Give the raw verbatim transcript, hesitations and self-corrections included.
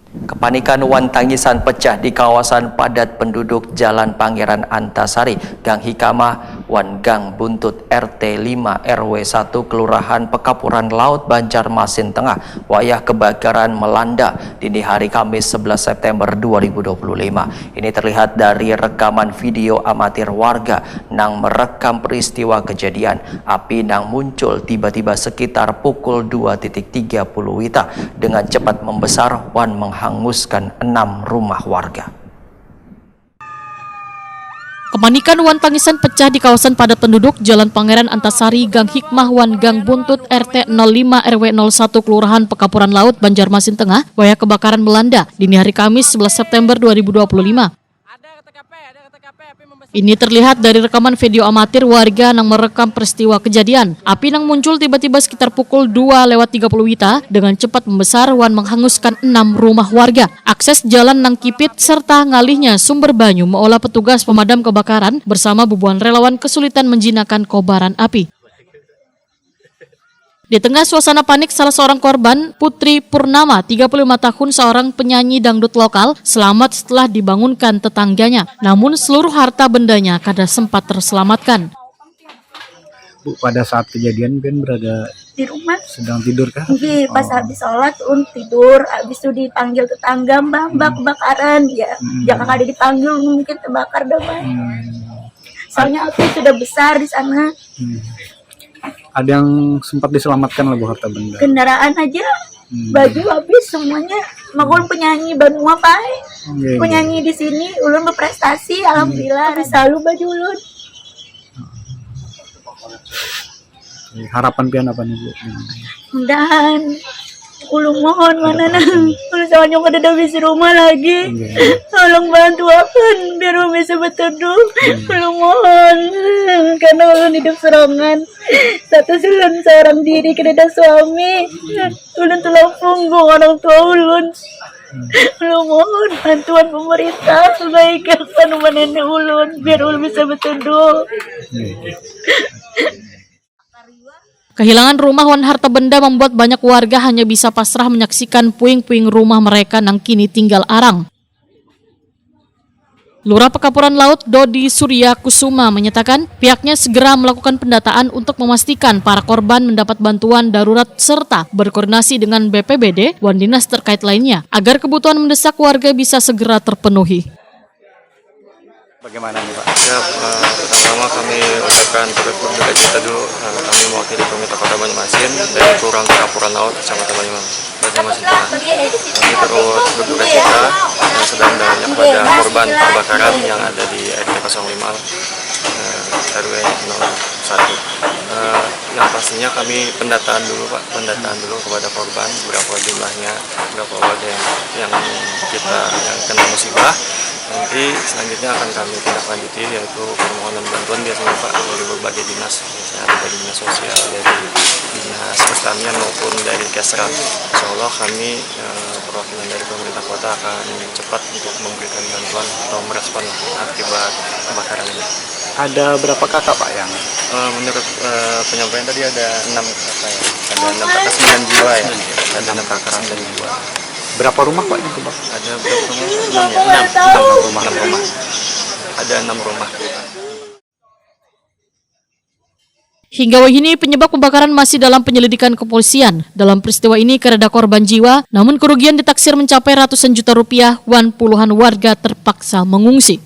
Kepanikan wan tangisan pecah di kawasan padat penduduk Jalan Pangeran Antasari, Gang Hikamah, wan Gang Buntut R T lima R W satu Kelurahan Pekapuran Laut, Banjarmasin Tengah, wayah kebakaran melanda dini hari Kamis sebelas September dua ribu dua puluh lima. Ini terlihat dari rekaman video amatir warga nang merekam peristiwa kejadian. Api nang muncul tiba-tiba sekitar pukul dua titik tiga puluh wita dengan cepat membesar wan menghanguskan enam rumah warga. Kepanikan wan tangisan pecah di kawasan padat penduduk Jalan Pangeran Antasari, Gang Hikmah, wan Gang Buntut R T nol lima R W nol satu Kelurahan Pekapuran Laut, Banjarmasin Tengah, wayah kebakaran melanda dini hari Kamis sebelas September dua ribu dua puluh lima. Ini terlihat dari rekaman video amatir warga nang merekam peristiwa kejadian. Api nang muncul tiba-tiba sekitar pukul dua lewat tiga puluh wita dengan cepat membesar wan menghanguskan enam rumah warga. Akses jalan nang kipit serta ngalihnya sumber banyu meolah petugas pemadam kebakaran bersama bubuhan relawan kesulitan menjinakan kobaran api. Di tengah suasana panik, salah seorang korban, Putri Purnama, tiga puluh lima tahun, seorang penyanyi dangdut lokal, selamat setelah dibangunkan tetangganya. Namun, seluruh harta bendanya kada sempat terselamatkan. Bu, pada saat kejadian, pian berada Di rumah, sedang tidur kah? Nggih, pas Oh. Habis sholat, ulun tidur. Habis itu dipanggil tetangga, "Mbah, mbah, Hmm. kebakaran." Ya, Hmm. jangan ada dipanggil, mungkin terbakar dah, Mbah. Hmm. Soalnya api sudah besar di sana. Hmm. Ada yang sempat diselamatkan lah, Bu, harta benda? Kendaraan aja, Hmm. Baju habis semuanya. Maka ulun penyanyi banua, Pak. Iya, iya. Penyanyi di sini, ulun berprestasi, alhamdulillah. Habis selalu baju ulun. Oke, harapan pian apa nih, Bu? Mudahan, ulun mohon, mana nah, Harapan. Ulun soalnya kada ada habis rumah lagi. Iya. Tolong bantu akan biar ulun bisa berteduh. Hmm. Ulun mohon, karena ulun hidup serangan. Status ulun seorang diri, kada ada suami. Ulun tulang punggung orang tua ulun. Ulun mohon bantuan pemerintah, kebaikan anu manene ulun biar ulun bisa berteduh. Iya. Kehilangan rumah wan harta benda membuat banyak warga hanya bisa pasrah menyaksikan puing-puing rumah mereka nang kini tinggal arang. Lurah Pekapuran Laut, Dodi Surya Kusuma, menyatakan pihaknya segera melakukan pendataan untuk memastikan para korban mendapat bantuan darurat serta berkoordinasi dengan B P B D wan dinas terkait lainnya agar kebutuhan mendesak warga bisa segera terpenuhi. Bagaimana nih, Pak? Ya, eh, pertama-tama kami ucapkan turut berduka cita dulu. Eh, kami mewakili pemerintah Kota Banjarmasin dari Kelurahan Pekapuran Laut, Kecamatan Banyumas, Banjarmasin Tengah. Kami turut berduka cita, eh, sedalam-dalamnya kepada korban kebakaran yang ada di R T kosong lima, eh, R W nol satu. Eh, yang pastinya kami pendataan dulu, Pak, pendataan dulu kepada korban, berapa jumlahnya, berapa warga yang, yang kita, yang kena musibah. Nanti selanjutnya akan kami tindak lanjuti, yaitu permohonan bantuan biasanya, Pak, dari berbagai dinas, misalnya ada dari dinas sosial, dari dinas pertanian maupun dari Kesra. Insya Allah kami, eh, perwakilan dari pemerintah kota akan cepat untuk memberikan bantuan atau merespon akibat kebakaran ini. Ada berapa kakak, Pak, yang Eh, menurut, eh, penyampaian tadi ada enam kakak, ya, ada enam kakak, sembilan jiwa, ya, ada enam kakak, sembilan jiwa. Berapa rumah, Pak, yang kebakar? Ada berapa rumah? Enam, ya? Enam, enam rumah. Enam rumah. Ada enam rumah. Hingga wahini, penyebab kebakaran masih dalam penyelidikan kepolisian. Dalam peristiwa ini, kareda korban jiwa, namun kerugian ditaksir mencapai ratusan juta rupiah wan puluhan warga terpaksa mengungsi.